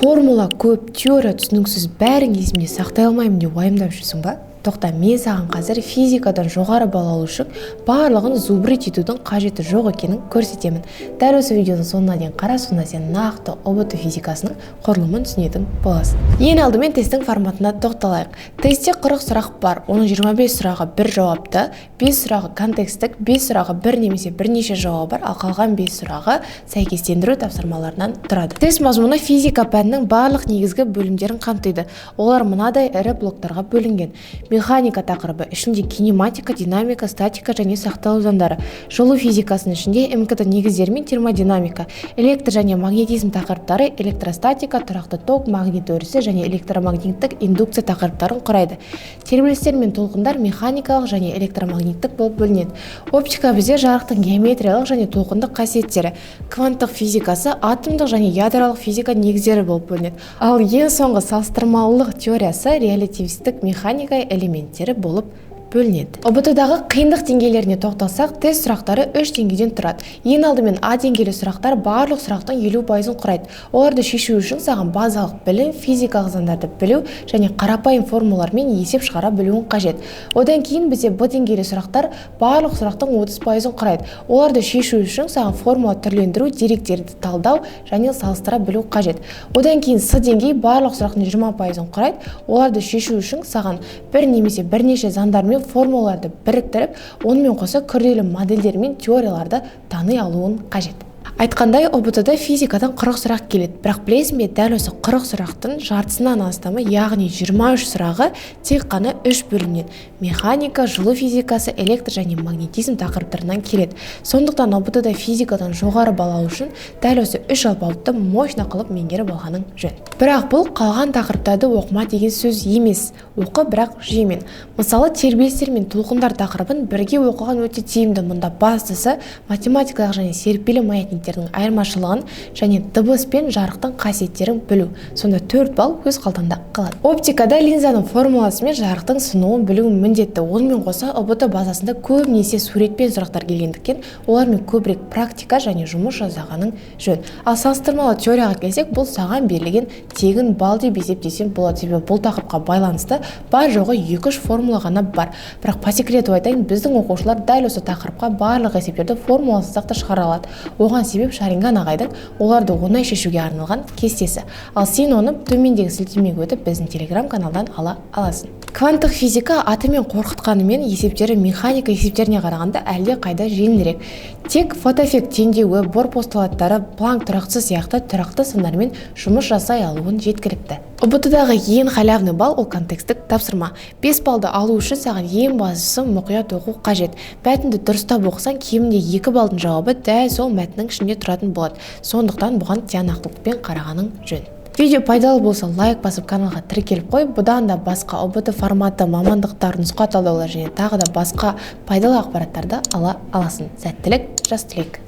Формула көп, теория түсініксіз, бәрін есімде сақтай алмаймын деп уайымдап жүрсің ба? Тоқта, мен саған қазір физикадан жоғары балл алу үшін барлығын зубрить етудің қажеті жоқ екенін көрсетемін. Дәл осы видеоның соңына дейін қара, сонда сен нақты ҰБТ физикасының құрылымын түсінетін боласың. Ең алдымен тесттің форматына тоқталайық. Тестте 40 сұрақ бар. Оның 25 сұрағы бір жауапты, 5 сұрағы контексттік, 5 сұрағы бір немесе бірнеше жауабы бар, ал қалған 5 сұрағы сәйкестендіру тапсырмаларынан тұрады. Тест мазмұны физика пәнінің барлық негізгі бөлімдерін қамтиды. Олар мынадай ірі блоктарға бөлінген. Механика тақырыбы ішінде кинематика, динамика, статика және сақталу заңдары. Жылу физикасының ішінде МКТ негіздері мен термодинамика, электр және магнетизм тақырыптары, электростатика, тұрақты ток, магнит өрісі және электромагниттік индукция тақырыптарын құрайды. Тербелістер мен толқындар механикалық және электромагниттік болып бөлінеді. Оптика бізде жарықтың геометриялық және толқындық қасиеттері, кванттық физикасы, атомдық және ядролық физика негіздері болып бөлінеді. Ал ең соңғы салыстырмалылық теориясы, релятивистік механика элементтері болып бөлінеді. ҰБТ-дағы қиындық деңгейлеріне тоқталсақ, тест сұрақтары үш деңгейден тұрады. Ең алдымен А деңгейлі сұрақтар барлық сұрақтың 50%-ын құрайды. Оларды шешу үшін саған базалық білім, физикалық заңдарды білу және қарапайым формулалармен есеп шығара білуің қажет. Одан кейін бізде Б деңгейлі сұрақтар барлық сұрақтың 30%-ын құрайды. Оларды шешу үшін саған формула түрлендіру, деректерді талдау және салыстыра білу қажет. Одан кейін С деңгей барлық сұрақтың 20%-ын құрайды. Оларды шешу үшін саған бір немесе бірнеше заңдар мен формулаларды біріктіріп, онымен қоса күрделі модельдер мен теорияларды тани алуың қажет. Айтқандай, ҰБТ-да физикадан 40 сұрақ келеді. Бірақ білесің бе, дәл осы 40 сұрақтың жартысынан астамы, яғни 23 сұрағы тек қана үш бөлімнен: механика, жылу физикасы, электр және магнетизм тақырыптарынан келеді. Сондықтан ҰБТ-да физикадан жоғары балл алу үшін дәл осы үш алпауытты мощно қылып меңгеріп алғаның жөн. Бірақ бұл қалған тақырыптарды оқыма деген сөз емес. Оқы, бірақ жүйемен. Мысалы, тербелістер мен толқындар тақырыбын бірге оқыған өте тиімді. Мұнда бастысы математикалық және серіппелі маятниктердің айырмашылығын және дыбыс пен жарықтың қасиеттерін білу. Сонда 4 балл өз қалтаңда қалады. Оптикада линзаның формуласы мен жарықтың сынуын білу міндетті. Онымен қоса ҰБТ базасында көбінесе суретпен сұрақтар келгендіктен, олармен көбірек практика және жұмыс жасағаның жөн. Ал салыстырмалы теорияға келсек, бұл саған берілген тегін балл деп есептесем болады, себебі бұл тақырыпқа байланысты бар жоғы екі үш формула ғана бар. Бірақ по секрету айтайын, біздің оқушылар дәл осы тақырыпқа барлық есептерді формуласыз ақ та шығара алады. Оған себеп Шаринган ағайдың оларды оңай шешуге арналған кестесі. Ал сен оны төмендегі сілтемеге өтіп, біздің телеграм каналдан ала аласың. Кванттық физика атымен қорқытқанымен, есептері механика есептеріне қарағанда әлде қайда жеңілірек. Тек фотоэффект теңдеуі, Бор постулаттары, Планк тұрақтысы сияқты тұрақты сандармен жұмыс жасай алуын жеткілікті. ҰБТ-дағы ең халявный балл ол контексттік тапсырма. 5 баллды алу үшін саған ең бастысы мұқият оқу қажет. Мәтінді дұрыстап оқысаң, кемінде 2 балдың жауабы дәл сол мәтіннің ішінде тұратын болады. Сондықтан бұған тиянақтылықпен қарағаның жөн. Видео пайдалы болса, лайк басып, каналға тіркеліп қой. Бұдан да басқа ҰБТ форматы, мамандықтар, нұсқа талдаулар және тағы да басқа пайдалы ақпараттарды ала аласың. Сәттілік, жас түлек!